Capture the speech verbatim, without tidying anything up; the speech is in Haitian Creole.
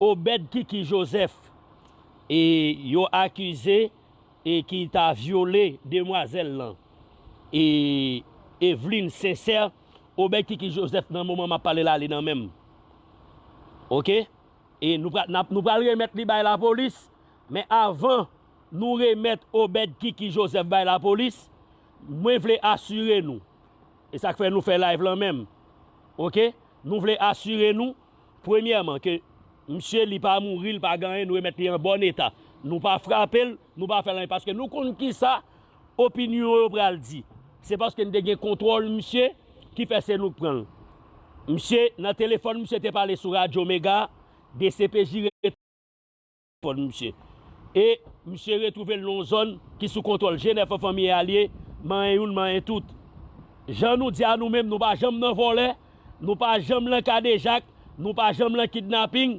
Obed Kiki Joseph, e yo akize e ki ta vyole demwazèl lan, e Eveline Sincère, Obed Kiki Joseph nan moman m ap pale la, li nan men m. Oke? E nou pral, n ap, nou pral remèt li bay lapolis, men avan nou remèt Obed Kiki Joseph bay lapolis, mwen vle asire nou, e sa k fè nou fè live lan menm, oke? Nou vle asire nou, premyèman, ke misye, li pa mouri, li pa gen anyen, nou remèt li an bòn eta. Nou pa frape l, nou pa fè l anyen, paske nou konn kisa opinyon yo pral di. Se paske n te gen kontwòl misye ki fè se nou k pran l. Misye, nan telefòn, misye te pale sou Radyo Mega, D C P J ret telefòn misye. E misye retwouve l nan yon zòn ki sou kontwòl G nèf an fanmi alye, manyen youn, manyen tout. Jan nou di a nou menm, nou pa janm nan vòlè, nou pa janm nan kadejak, nou pa janm nan kidnaping,